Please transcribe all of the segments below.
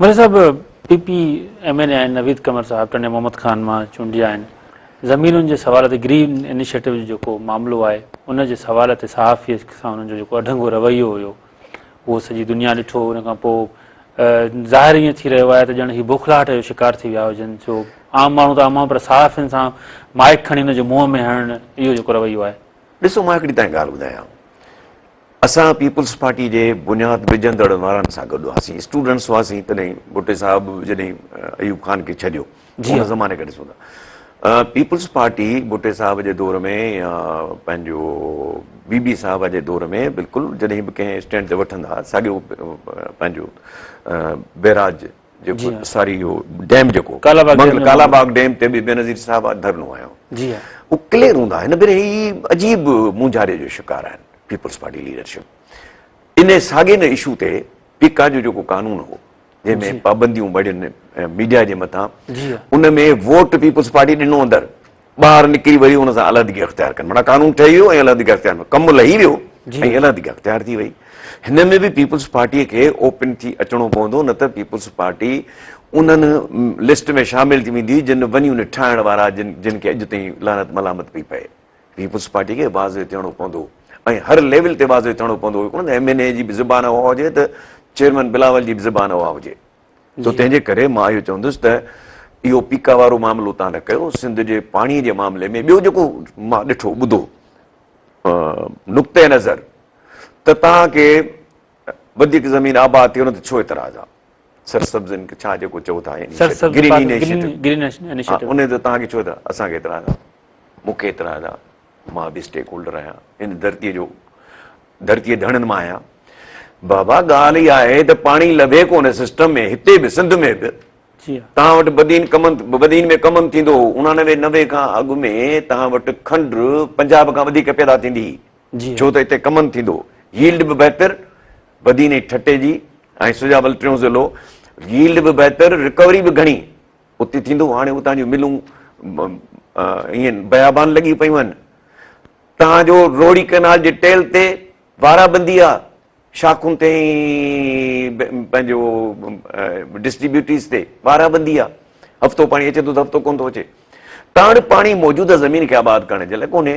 ملڪ صاحب P P M N A آهن نويد قمر صاحب ٽنڊي محمد خان مان چونڊيا آهن زمينن جي سوال تي گرين انيشيٽو جو جيڪو معاملو آهي ان جي سوال تي صحافي سان انهن جو جيڪو اڍنگو رويو هيو اهو سڄي دنيا ڏٺو ان کان پوء ظاهر ائين ٿي رهيو آهي ته ڄڻ هي بوکلاهٽ جو شڪار ٿي ويا هجن جو عام ماڻهو ته عام ماڻهو پر صحافين سان مائڪ کڻي ان جو منهن ۾ هڻڻ اهو جيڪو رويو آهي. ڏسو مان هڪڙي تانکي ڳالهه ٻڌايان اسان پيپلز پارٽي جي بنياد وجهندڙ وارن سان گڏ هئاسين اسٽوڊنٽس هئاسين تڏهن ڀٽي صاحب جڏهن ايوب خان کي ڇڏيو ان زماني کان ڏسون ٿا پيپلز پارٽي ڀٽي صاحب جي دور ۾ يا پنهنجو بي بي صاحب جي دور ۾ بلڪل جڏهن به ڪنهن اسٽينڊ تي وٺندا ساڳيو پنهنجو بيراج جيڪو ساري اهو ڊيم جيڪو ڪالا باغ ڊيم تي به بينظير صاحب ڌرڻو هنيو جي ها هو ڪليئر هوندا هن ڀيري هي عجيب مونجهاري جو شڪار آهن پيپلز پارٽي ليڊرشپ ان ساڳي نه اشو تي پيڪا جو جيڪو قانون هو جنهن ۾ پابنديون مڙين ميڊيا جي مٿان ان ۾ ووٽ پيپلز پارٽي ڏنو اندر ٻاهر نڪري وري ان سان علحدگي اختيار ڪن معنيٰ قانون ٺهي ويو ۽ علحدگي اختيار ڪم لهي ويو ۽ علحدگي اختيار ٿي وئي هن ۾ به پيپلز پارٽي کي اوپن ٿي اچڻو پوندو نه ته پيپلز پارٽي انهن لسٽ ۾ شامل ٿي ويندي جن ون يونٽ ٺاهڻ وارا جن جن کي اڄ تائين لعنت ملامت پئي پئي پيپلز پارٽي کي واضح ٿيڻو پوندو ۽ هر ليول تي واضح ٿيڻو پوندو ڪونه ايم اين اي جي به زبان اها هجي ته چيئرمين بلاول جي به زبان اها هجي سو تنهن جي ڪري مان اهو چوندس ته اهو پيڪا وارو معاملو تان نه ڪيو سنڌ جي پاڻي جي معاملي ۾ ٻيو جيڪو مان ڏٺو ٻڌو نقطه نظر ته توهان کي وڌيڪ زمين آباد ٿي ان تي ڇو اعتراض آ سرسبز ڇا جيڪو چئو ٿا گرين انيشيٽو ان تي توهان کي ڇو اسان کي اعتراض آ مون کي اعتراض آ مان به اسٽيڪ هولڊر آهيان ان ڌرتيء جو ڌرتيء ڌڻن مان آهيان بابا ڳالهه اها آهي ته پاڻي لڀي ڪونه سسٽم ۾ هتي به سنڌ ۾ به توهان وٽ بدين ڪمند بدين ۾ ڪمند ٿيندو هو 89 90 کان اڳ ۾ توهان وٽ کنڊ پنجاب کان وڌيڪ پيدا ٿيندي هئي ڇو ته هتي ڪمند ٿيندو هو ييلڊ به بهتر بدين ۽ ٺٽي جي ۽ سجاول ٽيون ضلعو ييلڊ به بهتر رڪوري به گهڻي اتي ٿيندو هاڻي اتان جون ملون ائين بيابان لڳي پيون آهن توهان جو روهڙي ڪئنال جي ٽيل تي وارا بندي آ شاخن تي پنهنجو ڊسٽريبيوٽريز تي وارا بندي آ هفتو پاڻي اچي ٿو ته هفتو ڪونه ٿو اچي توهان وٽ پاڻي موجوده زمين کي آباد ڪرڻ جي لاء ڪونهي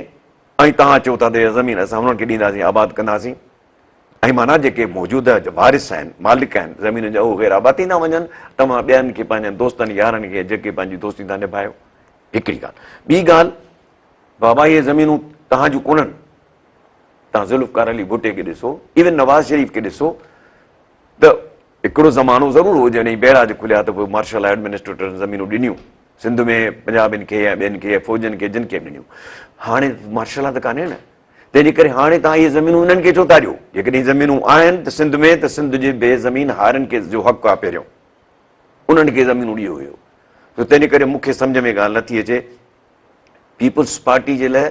۽ توهان چئو ٿا ته زمين اسان انهن کي ڏينداسين آباد ڪنداسين ۽ معنيٰ جيڪي موجوده وارث آهن، مالڪ آهن زمينن جا اهي غير آباد ٿيندا وڃن، توهان ٻين کي پنهنجن دوستن يارن کي جيڪي پنهنجي دوستي ٿا نڀايو. هڪڙي ڳالهه. ٻي ڳالهه بابا اهي زمينون توهان جون ڪونهن. توهان ذوالفقار علي ڀٽي کي ڏسو، ايون نواز شريف کي ڏسو ته هڪڙو زمانو ضرور هو جڏهن بئراج کليا ته پوء مارشل لا ايڊمنسٽريٽرن زمينون ڏنيون سنڌ ۾ پنجابين کي يا ٻين کي يا فوجين کي جن کي به ڏنيون. هاڻي مارشل لا ته ڪانهي نه. تنهن جي ڪري هاڻي توهان اهي زمينون انهن کي ڇو ٿا ڏيو؟ جيڪڏهن زمينون آهن ته سنڌ ۾ ته سنڌ جي بي زمين هارين کي جو حق آهي پهريون انهن کي زمينون ڏيو ويو ته تنهن جي ڪري مون کي سمجهه ۾ ڳالهه نٿي اچي پيپلز پارٽي جي لاء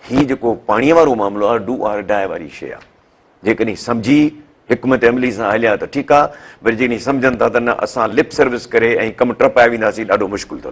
هي جيڪو پاڻي وارو معاملو آهي do or die واري شيء آهي جيڪڏهن سمجهي حڪمت عملي سان هليا ته ٺيڪ آهي وري جيڪڏهن سمجهن ٿا ته نه اسان لپ سروس ڪري ۽ ڪم ٽپائي وينداسين ڏاڍو مشڪل ٿو.